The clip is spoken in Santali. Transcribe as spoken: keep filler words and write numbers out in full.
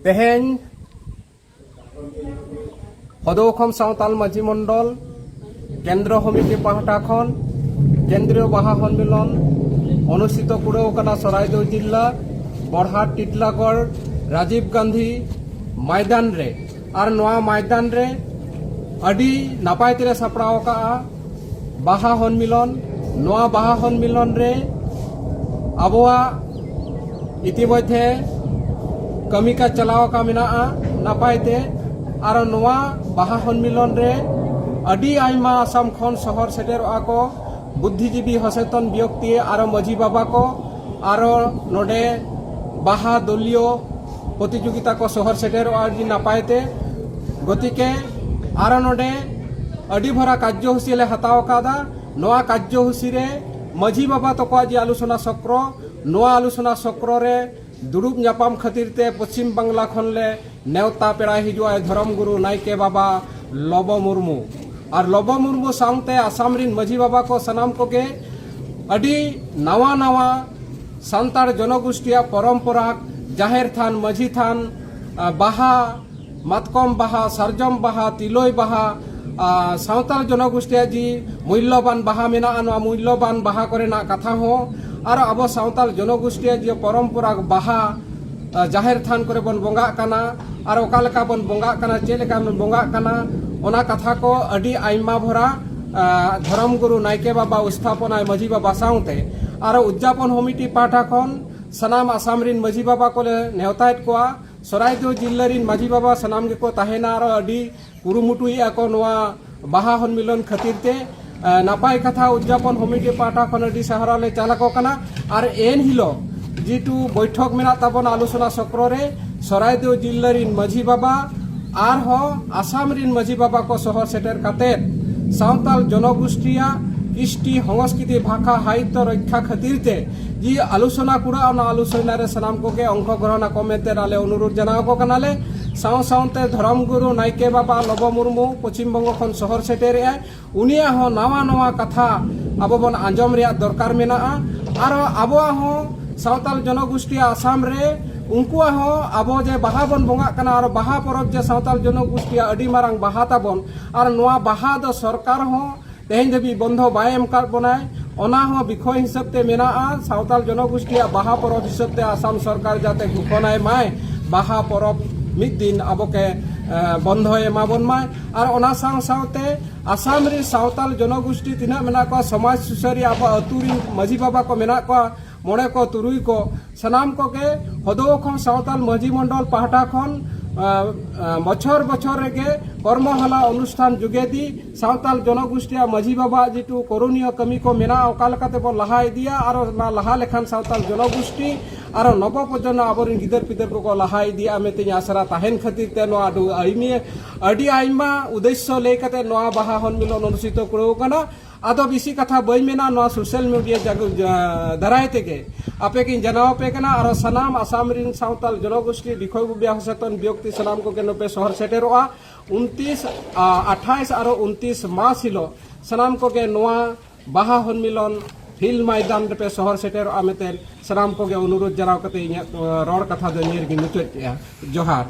ᱛᱮᱦᱮᱧ ᱦᱚᱫᱚᱣᱠᱷᱚᱢ ᱥᱟᱶᱛᱟᱞ ᱢᱟᱹᱡᱷᱤ ᱢᱚᱱᱰᱚᱞ ᱠᱮᱱᱫᱨᱚ ᱠᱚᱢᱤᱴᱤ ᱯᱟᱦᱴᱟ ᱠᱷᱚᱱ ᱠᱮᱱᱫᱨᱤᱭᱚ ᱵᱟᱦᱟ ᱦᱚᱱᱢᱤᱞᱚᱱ ᱚᱱᱩᱥᱴᱷᱤᱛᱚ ᱠᱩᱲᱟᱹᱣ ᱠᱟᱱᱟ ᱥᱚᱨᱟᱭᱫᱮᱣ ᱡᱤᱞᱞᱟ ᱵᱚᱲᱦᱟᱴ ᱴᱤᱴᱞᱟᱜᱚᱲ ᱨᱟᱡᱤᱵᱽ ᱜᱟᱱᱫᱷᱤ ᱢᱟᱭᱫᱟᱱ ᱨᱮ᱾ ᱟᱨ ᱱᱚᱣᱟ ᱢᱟᱭᱫᱟᱱ ᱨᱮ ᱟᱹᱰᱤ ᱱᱟᱯᱟᱭ ᱛᱮᱞᱮ ᱥᱟᱯᱲᱟᱣ ᱟᱠᱟᱫᱼᱟ ᱵᱟᱦᱟ ᱦᱚᱱᱢᱤᱞᱚᱱ᱾ ᱱᱚᱣᱟ ᱵᱟᱦᱟ ᱦᱚᱱᱢᱤᱞᱚᱱ ᱨᱮ ᱟᱵᱚᱣᱟᱜ ᱤᱛᱤᱢᱚᱫᱽᱫᱷᱮ ᱠᱟᱹᱢᱤ ᱠᱟᱡᱽ ᱪᱟᱞᱟᱣ ᱟᱠᱟ ᱢᱮᱱᱟᱜᱼᱟ ᱱᱟᱯᱟᱭ ᱛᱮ᱾ ᱟᱨ ᱱᱚᱣᱟ ᱵᱟᱦᱟ ᱦᱚᱱᱢᱤᱞᱚᱱ ᱨᱮ ᱟᱹᱰᱤ ᱟᱭᱢᱟ ᱟᱥᱟᱢ ᱠᱷᱚᱱ ᱥᱚᱦᱚᱨ ᱥᱮᱴᱮᱨᱚᱜᱼᱟ ᱠᱚ ᱵᱩᱫᱽᱫᱷᱤᱡᱤᱵᱤ ᱦᱚᱥᱮᱛᱚᱱ ᱵᱮᱠᱛᱤ ᱟᱨᱚ ᱢᱟᱹᱡᱷᱤ ᱵᱟᱵᱟ ᱠᱚ, ᱟᱨᱚ ᱱᱚᱰᱮ ᱵᱟᱦᱟ ᱫᱚᱞᱤᱭᱚ ᱯᱨᱚᱛᱤᱡᱳᱜᱤᱛᱟ ᱠᱚ ᱥᱚᱦᱚᱨ ᱥᱮᱴᱮᱨᱚᱜᱼᱟ ᱟᱹᱰᱤ ᱱᱟᱯᱟᱭ ᱛᱮ᱾ ᱜᱚᱛᱤᱠᱮ ᱟᱨᱚ ᱱᱚᱰᱮ ᱟᱹᱰᱤ ᱵᱷᱚᱨᱟ ᱠᱟᱨᱡᱚᱥᱩᱪᱤ ᱞᱮ ᱦᱟᱛᱟᱣ ᱟᱠᱟᱫᱟ᱾ ᱱᱚᱣᱟ ᱠᱟᱨᱡᱚᱥᱩᱪᱤ ᱨᱮ ᱢᱟᱹᱡᱷᱤ ᱵᱟᱵᱟ ᱛᱟᱠᱚᱣᱟᱜ ᱡᱮ ᱟᱞᱳᱪᱚᱱᱟ ᱥᱚᱠᱨᱚ, ᱱᱚᱣᱟ ᱟᱞᱳᱪᱚᱱᱟ ᱥᱚᱠᱨᱚ ᱨᱮ ᱫᱩᱲᱩᱵ ᱧᱟᱯᱟᱢ ᱠᱷᱟᱹᱛᱤᱨ ᱛᱮ ᱯᱚᱪᱷᱤᱢ ᱵᱟᱝᱞᱟ ᱠᱷᱚᱱ ᱞᱮ ᱱᱮᱣᱛᱟ ᱯᱮᱲᱟᱭ ᱦᱤᱡᱩᱜᱼᱟᱭ ᱫᱷᱚᱨᱚᱢ ᱜᱩᱨᱩ ᱱᱟᱭᱠᱮ ᱵᱟᱵᱟ ᱞᱚᱵᱚ ᱢᱩᱨᱢᱩ᱾ ᱟᱨ ᱞᱚᱵᱚ ᱢᱩᱨᱢᱩ ᱥᱟᱶᱛᱮ ᱟᱥᱟᱢ ᱨᱤᱱ ᱢᱟᱹᱡᱷᱤ ᱵᱟᱵᱟ ᱠᱚ ᱥᱟᱱᱟᱢ ᱠᱚᱜᱮ ᱟᱹᱰᱤ ᱱᱟᱣᱟ ᱱᱟᱣᱟ ᱥᱟᱱᱛᱟᱲ ᱡᱚᱱᱚᱜᱳᱥᱴᱤᱭᱟᱜ ᱯᱚᱨᱚᱢᱯᱚᱨᱟ, ᱡᱟᱦᱮᱨ ᱛᱷᱟᱱ, ᱢᱟᱹᱡᱷᱤ ᱛᱷᱟᱱ, ᱟ, ᱵᱟᱦᱟ, ᱢᱟᱛᱠᱚᱢ ᱵᱟᱦᱟ, ᱥᱟᱨᱡᱚᱢ ᱵᱟᱦᱟ, ᱛᱤᱞᱚᱭ ᱵᱟᱦᱟ, ᱟ, ᱥᱟᱶᱛᱟᱞ ᱡᱚᱱᱚᱜᱳᱥᱴᱤᱭᱟᱜ ᱡᱤ ᱢᱩᱞᱞᱚᱵᱟᱱ ᱵᱟᱦᱟ ᱢᱮᱱᱟᱜᱼᱟ, ᱱᱚᱣᱟ ᱢᱩᱞᱞᱚᱵᱟᱱ ᱵᱟᱦᱟ ᱠᱚᱨᱮᱱᱟᱜ ᱠᱟᱛᱷᱟ ᱦᱚᱸ, ᱟᱨ ᱟᱵᱚ ᱥᱟᱶᱛᱟᱞ ᱡᱚᱱᱚᱜᱳᱥᱴᱤᱭᱟᱜ ᱡᱮ ᱯᱚᱨᱚᱢᱯᱚᱨᱟ ᱵᱟᱦᱟ, ᱟ, ᱡᱟᱦᱮᱨ ᱛᱷᱟᱱ ᱠᱚᱨᱮ ᱵᱚᱱ ᱵᱚᱸᱜᱟᱜ ᱠᱟᱱᱟ, ᱟᱨ ᱚᱠᱟ ᱞᱮᱠᱟ ᱵᱚᱱ ᱵᱚᱸᱜᱟᱜ ᱠᱟᱱᱟ, ᱪᱮᱫ ᱞᱮᱠᱟ ᱵᱚᱱ ᱵᱚᱸᱜᱟᱜ ᱠᱟᱱᱟ, ᱚᱱᱟ ᱠᱟᱛᱷᱟ ᱠᱚ ᱟᱹᱰᱤ ᱟᱭᱢᱟ ᱵᱷᱚᱨᱟ, ᱟ, ᱫᱷᱚᱨᱚᱢ ᱜᱩᱨᱩ ᱱᱟᱭᱠᱮ ᱵᱟᱵᱟ ᱩᱥᱛᱷᱟᱯᱚᱱᱟᱭ ᱢᱟᱹᱡᱷᱤ ᱵᱟᱵᱟ ᱥᱟᱶᱛᱮ᱾ ᱟᱨᱚ ᱩᱫᱽᱡᱟᱯᱚᱱ ᱠᱚᱢᱤᱴᱤ ᱯᱟᱦᱴᱟ ᱠᱷᱚᱱ ᱥᱟᱱᱟᱢ ᱟᱥᱟᱢ ᱨᱤᱱ ᱢᱟᱹᱡᱷᱤ ᱵᱟᱵᱟ ᱠᱚᱞᱮ ᱱᱮᱣᱛᱟᱭᱮᱫ ᱠᱚᱣᱟ᱾ ᱥᱚᱨᱟᱭᱫᱮᱣ ᱡᱤᱞᱞᱟᱹ ᱨᱤᱱ ᱢᱟᱹᱡᱷᱤ ᱵᱟᱵᱟ ᱥᱟᱱᱟᱢ ᱜᱮᱠᱚ ᱛᱟᱦᱮᱱᱟ, ᱟᱨᱚ ᱟᱹᱰᱤ ᱠᱩᱨᱩᱢᱩᱴᱩᱭᱮᱫᱼᱟ ᱠᱚ ᱱᱚᱣᱟ ᱵᱟᱦᱟ ᱦᱚᱱᱢᱤᱞᱚᱱ ᱠᱷᱟᱹᱛᱤᱨ ᱛᱮ᱾ ᱮ, ᱱᱟᱯᱟᱭ ᱠᱟᱛᱷᱟ, ᱩᱫᱽᱡᱟᱯᱚᱱ ᱠᱚᱢᱤᱴᱤ ᱯᱟᱦᱴᱟ ᱠᱷᱚᱱ ᱟᱹᱰᱤ ᱥᱟᱦᱟᱨᱟ ᱞᱮ ᱪᱟᱞ ᱟᱠᱚ ᱠᱟᱱᱟ᱾ ᱟᱨ ᱮᱱ ᱦᱤᱞᱳᱜ ᱡᱮᱦᱮᱛᱩ ᱵᱳᱭᱴᱷᱚᱠ ᱢᱮᱱᱟᱜ ᱛᱟᱵᱚᱱᱟ ᱟᱞᱳᱪᱚᱱᱟ ᱥᱚᱠᱨᱚ ᱨᱮ, ᱥᱚᱨᱟᱭᱫᱮᱣ ᱡᱤᱞᱞᱟᱹ ᱨᱤᱱ ᱢᱟᱹᱡᱷᱤ ᱵᱟᱵᱟ ᱟᱨᱦᱚᱸ ᱟᱥᱟᱢ ᱨᱤᱱ ᱢᱟᱹᱡᱷᱤ ᱵᱟᱵᱟ ᱠᱚ ᱥᱚᱦᱚᱨ ᱥᱮᱴᱮᱨ ᱠᱟᱛᱮᱫ ᱥᱟᱶᱛᱟᱞ ᱡᱚᱱᱚᱜᱳᱥᱴᱤᱭᱟᱜ ᱠᱤᱥᱴᱤ, ᱦᱚᱸᱥᱠᱨᱤᱛᱤ, ᱵᱷᱟᱠᱷᱟ, ᱦᱟᱭᱤᱛᱛᱚ ᱨᱚᱠᱠᱷᱟ ᱠᱷᱟᱹᱛᱤᱨ ᱛᱮ ᱡᱮ ᱟᱞᱳᱪᱚᱱᱟ ᱠᱩᱲᱟᱹᱜᱼᱟ, ᱚᱱᱟ ᱟᱞᱳᱪᱚᱱᱟ ᱨᱮ ᱥᱟᱱᱟᱢ ᱠᱚᱜᱮ ᱚᱝᱥᱚᱜᱨᱚᱦᱚᱱ ᱟᱠᱚ ᱢᱮᱱᱛᱮ ᱟᱞᱮ ᱚᱱᱩᱨᱳᱫᱷ ᱡᱟᱱᱟᱣ ᱟᱠᱚ ᱠᱟᱱᱟᱞᱮ᱾ ᱥᱟᱶ ᱥᱟᱶᱛᱮ ᱫᱷᱚᱨᱚᱢ ᱜᱩᱨᱩ ᱱᱟᱭᱠᱮ ᱵᱟᱵᱟ ᱞᱚᱵᱚ ᱢᱩᱨᱢᱩ ᱯᱚᱪᱷᱤᱢ ᱵᱚᱝᱜᱚ ᱠᱷᱚᱱ ᱥᱚᱦᱚᱨ ᱥᱮᱴᱮᱨᱮᱜᱼᱟᱭ, ᱩᱱᱤᱭᱟᱜ ᱦᱚᱸ ᱱᱟᱣᱟ ᱱᱟᱣᱟ ᱠᱟᱛᱷᱟ ᱟᱵᱚ ᱵᱚᱱ ᱟᱸᱡᱚᱢ ᱨᱮᱭᱟᱜ ᱫᱚᱨᱠᱟᱨ ᱢᱮᱱᱟᱜᱼᱟ᱾ ᱟᱨ ᱟᱵᱚᱣᱟᱜ ᱦᱚᱸ ᱥᱟᱶᱛᱟᱞ ᱡᱚᱱᱚᱜᱳᱥᱴᱤ ᱟᱥᱟᱢ ᱨᱮ ᱩᱱᱠᱩᱣᱟᱜ ᱦᱚᱸ ᱟᱵᱚ ᱡᱮ ᱵᱟᱦᱟ ᱵᱚᱱ ᱵᱚᱸᱜᱟᱜ ᱠᱟᱱᱟ ᱟᱨ ᱵᱟᱦᱟ ᱯᱚᱨᱚᱵᱽ ᱡᱮ ᱥᱟᱶᱛᱟᱞ ᱡᱚᱱᱚᱜᱳᱥᱴᱤᱭᱟᱜ ᱟᱹᱰᱤ ᱢᱟᱨᱟᱝ ᱵᱟᱦᱟ ᱛᱟᱵᱚᱱ, ᱟᱨ ᱱᱚᱣᱟ ᱵᱟᱦᱟ ᱫᱚ ᱥᱚᱨᱠᱟᱨ ᱦᱚᱸ ᱛᱮᱦᱮᱧ ᱫᱷᱟᱹᱵᱤᱡ ᱵᱚᱱᱫᱷᱚ ᱵᱟᱭ ᱮᱢ ᱟᱠᱟᱫ ᱵᱚᱱᱟᱭ, ᱚᱱᱟ ᱦᱚᱸ ᱵᱤᱠᱷᱚᱭ ᱦᱤᱥᱟᱹᱵ ᱛᱮ ᱢᱮᱱᱟᱜᱼᱟ᱾ ᱥᱟᱶᱛᱟᱞ ᱡᱚᱱᱚᱜᱳᱥᱴᱤᱭᱟᱜ ᱵᱟᱦᱟ ᱯᱚᱨᱚᱵᱽ ᱦᱤᱥᱟᱹᱵ ᱛᱮ ᱟᱥᱟᱢ ᱥᱚᱨᱠᱟᱨ ᱡᱟᱛᱮ ᱜᱷᱳᱥᱚᱱᱟᱭ ᱢᱟᱭ, ᱵᱟᱦᱟ ᱯᱚᱨᱚᱵᱽ ᱢᱤᱫ ᱫᱤᱱ ᱟᱵᱚ ᱠᱮ ᱵᱚᱱᱫᱷᱚᱭ ᱮᱢᱟ ᱵᱚᱱ ᱢᱟᱭ᱾ ᱟᱨ ᱚᱱᱟ ᱥᱟᱶ ᱥᱟᱶᱛᱮ ᱟᱥᱟᱢ ᱨᱮ ᱥᱟᱶᱛᱟᱞ ᱡᱚᱱᱚᱜᱳᱥᱴᱤ ᱛᱤᱱᱟᱹᱜ ᱢᱮᱱᱟᱜ ᱠᱚᱣᱟ, ᱥᱚᱢᱟᱡᱽ ᱥᱩᱥᱟᱹᱨᱤᱭᱟᱹ ᱟᱵᱚ ᱟᱹᱛᱩ ᱨᱮᱱ ᱢᱟᱹᱡᱷᱤ ᱵᱟᱵᱟ ᱠᱚ ᱢᱮᱱᱟᱜ ᱠᱚᱣᱟ, ᱢᱚᱬᱮ ᱠᱚ ᱛᱩᱨᱩᱭ ᱠᱚ, ᱥᱟᱱᱟᱢ ᱠᱚᱜᱮ ᱦᱚᱫᱚ ᱠᱷᱚᱱ ᱥᱟᱶᱛᱟᱞ ᱢᱟᱹᱡᱷᱤ ᱢᱚᱱᱰᱚᱞ ᱯᱟᱦᱴᱟ ᱠᱷᱚᱱ ᱵᱚᱪᱷᱚᱨ ᱵᱚᱪᱷᱚᱨ ᱨᱮᱜᱮ ᱠᱚᱨᱢᱚᱦᱟᱞᱟ ᱚᱱᱩᱥᱴᱷᱟᱱ ᱡᱩᱜᱮᱫᱤ ᱥᱟᱶᱛᱟᱞ ᱡᱚᱱᱚᱜᱳᱥᱴᱤᱭᱟᱜ ᱢᱟᱹᱡᱷᱤ ᱵᱟᱵᱟᱣᱟᱜ ᱡᱮᱴᱩ ᱠᱚᱨᱚᱱᱤᱭᱚ ᱠᱟᱹᱢᱤ ᱠᱚ ᱢᱮᱱᱟᱜᱼᱟ, ᱚᱠᱟ ᱞᱮᱠᱟᱛᱮ ᱵᱚᱱ ᱞᱟᱦᱟ ᱤᱫᱤᱭᱟ, ᱟᱨ ᱚᱱᱟ ᱞᱟᱦᱟ ᱞᱮᱠᱷᱟᱱ ᱥᱟᱶᱛᱟᱞ ᱡᱚᱱᱚᱜᱳᱥᱴᱤ ᱟᱨ ᱱᱚᱵᱚ ᱯᱨᱚᱡᱚᱱᱢᱚ ᱟᱵᱚᱨᱮᱱ ᱜᱤᱫᱟᱹᱨ ᱯᱤᱫᱟᱹᱨ ᱠᱚᱠᱚ ᱞᱟᱦᱟ ᱤᱫᱤᱭᱟ ᱢᱮᱱᱛᱮ ᱟᱥᱨᱟ ᱛᱟᱦᱮᱱ ᱠᱷᱟᱹᱛᱤᱨ ᱛᱮ ᱱᱚᱣᱟ ᱟᱹᱰᱤ ᱟᱭᱢᱟ, ᱟᱹᱰᱤ ᱟᱭᱢᱟ ᱩᱫᱮᱥᱥᱚ ᱞᱟᱹᱭ ᱠᱟᱛᱮ ᱱᱚᱣᱟ ᱵᱟᱦᱟ ᱦᱚᱱᱢᱤᱞᱚᱱ ᱚᱱᱩᱥᱴᱷᱤᱛᱚ ᱠᱩᱲᱟᱹᱣ ᱠᱟᱱᱟ᱾ ᱟᱫᱚ ᱵᱮᱥᱤ ᱠᱟᱛᱷᱟ ᱵᱟᱹᱧ ᱢᱮᱱᱟ, ᱱᱚᱣᱟ ᱥᱳᱥᱟᱞ ᱢᱤᱰᱤᱭᱟ ᱡᱟᱜ-, ᱡᱟ-, ᱫᱟᱨᱟᱭ ᱛᱮᱜᱮ ᱟᱯᱮ ᱜᱤᱧ ᱡᱟᱱᱟᱣ ᱟᱯᱮ ᱠᱟᱱᱟ᱾ ᱟᱨ ᱥᱟᱱᱟᱢ ᱟᱥᱟᱢ ᱨᱮᱱ ᱥᱟᱶᱛᱟᱞ ᱡᱚᱱᱚᱜᱳᱥᱴᱤ ᱵᱤᱠᱷᱚᱭ ᱵᱩᱵᱤᱭᱟ ᱥᱚᱪᱮᱛᱚᱱ ᱵᱮᱠᱛᱤ ᱥᱟᱱᱟᱢ ᱠᱚᱜᱮ ᱱᱚᱰᱮ ᱥᱚᱦᱚᱨ ᱥᱮᱴᱮᱨᱚᱜᱼᱟ᱾ ᱩᱱᱛᱤᱥ, ᱟ, ᱟᱴᱷᱟᱭᱤᱥ ᱟᱨ ᱩᱱᱛᱤᱥ ᱢᱟᱥ ᱦᱤᱞᱳᱜ ᱥᱟᱱᱟᱢ ᱠᱚᱜᱮ ᱱᱚᱣᱟ ᱵᱟᱦᱟ ᱦᱚᱱᱢᱤᱞᱚᱱ ᱯᱷᱤᱞᱰ ᱢᱚᱭᱫᱟᱱ ᱨᱮᱯᱮ ᱥᱚᱦᱚᱨ ᱥᱮᱴᱮᱨᱚᱜᱼᱟ ᱢᱮᱱᱛᱮ ᱥᱟᱱᱟᱢ ᱠᱚᱜᱮ ᱚᱱᱩᱨᱳᱫᱷ ᱡᱟᱱᱟᱣ ᱠᱟᱛᱮ ᱤᱧᱟᱹᱜ, ᱟ, ᱨᱚᱲ ᱠᱟᱛᱷᱟ ᱫᱚ ᱱᱤᱭᱟᱹ ᱨᱮᱜᱮᱧ ᱢᱩᱪᱟᱹᱫ ᱠᱮᱜᱼᱟ᱾ ᱡᱚᱦᱟᱨ᱾